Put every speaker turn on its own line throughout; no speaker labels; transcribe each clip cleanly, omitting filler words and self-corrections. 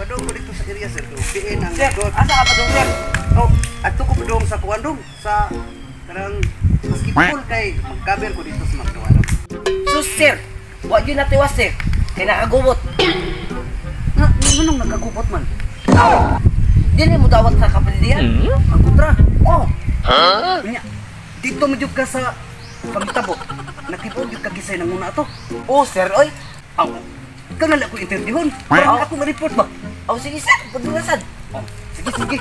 Padong ko dito sa area, sir. Diin ang
Sir, asa ka pa dong, sir?
Oh, adto ko padong sa kuan dong sa karang basketball kay magkaber ko dito sa McDo. Ano?
Sus, sir. Wa yun natiwas, sir. Kay nakagubot.
Nga, nganong nagkagubot man?
Aw. Dili mo dawat sa kapildian.
Ang kontra.
Oh,
Unya, dito mo jud ka sa pangitabo. Nakibuog jud ka kisay nanguna ato.
Oh, sir, oy.
Aw, ikaw na lang ako interviewon. Para
Aw.
ako ma-report ba?
Aw, sige, sir. Pagdulasad.
Oh, sige, sige.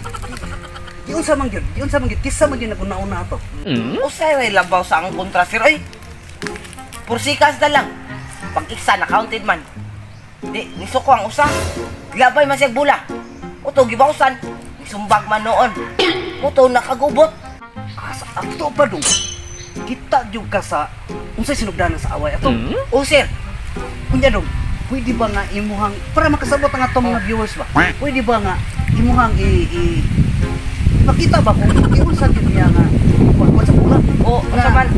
Giunsa man gyud, giunsa man gyud, kisa man gyud naguna-una ato.
Usay ray labaw sa akong kontra, sir, oy. Pursikas na lang. Pag-iksa, na-counted man. Di, nisuko ang usa. Glabay man siyang bula. Uto, gibawsan. Nisumbag man noon. Uto, nakagubot.
Asa ato pa dong. Kita jud ka sa unsay sinugdanan sa away ato.
Oh, sir.
Kunya dong, pwede ba nga imuhang para makasabot ang atong mga viewers ba? Pwede ba nga imuhang i ipakita ba kung giunsa gyud niya nga kuan sa pula?
O, unsa man?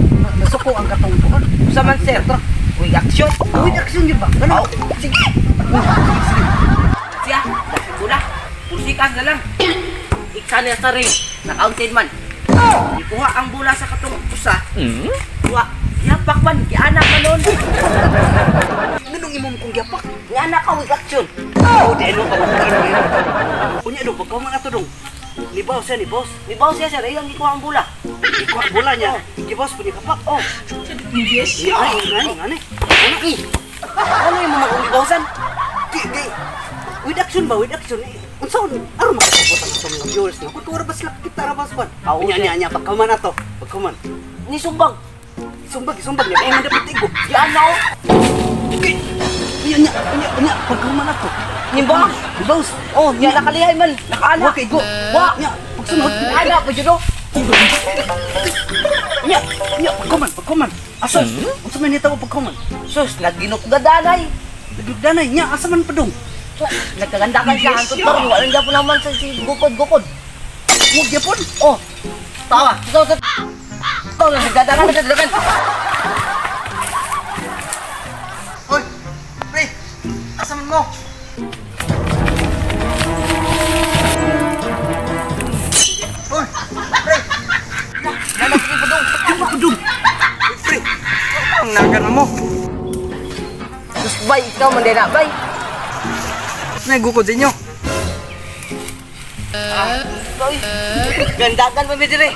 Nasuko ang katong kuan.
Unsa man, sir? Uy, action.
Uy, action gyud ba? Ganun.
Aw, sige.
Oh, sige, sige.
Siya, dahil bula. Pursikas na lang. Iksa niya sa ring. Na-counted man. Ikuha ang bula sa katong usa. Kuha. Yapak man. Gianak man noon.
Nganong imong kong giapak?
Gianak ka, uy, action.
Oh, di ano pa. Unya dong, pagkaw man ato dong. Ni boss siya, ni boss.
Ni boss siya, sir. Iyang ikuha ang bula.
Ikuha bola niya. Giboss po ni kapak.
Oh.
Yes. Ay, ngani, ngani.
Eh, ano yung mga kong gibawsan?
Di, di. With action ba? With action. Eh, unsa on? Aron makasabot ang atong mga viewers nga. Kung ra ba sila kita ra ba sa kwan?
Aw,
Unya,
sir.
nya, nya. Pagkaman ato. Pagkaman.
Ni sumbag.
Sumbag, sumbag niya. Ay, man dapat igo.
Gianak oh.
Okay. Unya, nya, unya, unya. Pagkaman ato.
Ni boss.
Ni boss.
Oh, niya nakalihay man. Nakaanak.
Wa kay go.
Wa.
Nya, pagsunod.
Nakaana po yun, oh.
Nya, nya, pagkaman, pagkaman. Asa? Unsa man nitawo pagkaman?
Sus, nagginukgadanay.
Nagdanay nya, asa man padung?
So, nagkagandakan siya. Ang tutor, wala niya po naman sa si gukod-gukod.
Wa gyapon.
Oh, tawa. So, so, so, nagdadagan, nagdadagan.
Hoy! Pre! Asa man mo? Hoy! Pre!
Lalaki pa dong.
Padung.
Pre! Ang nagan mo!
Sus, bay, ikaw man din na, bay.
Nagukod sa inyo!
Oy, gandagan pa mi dire.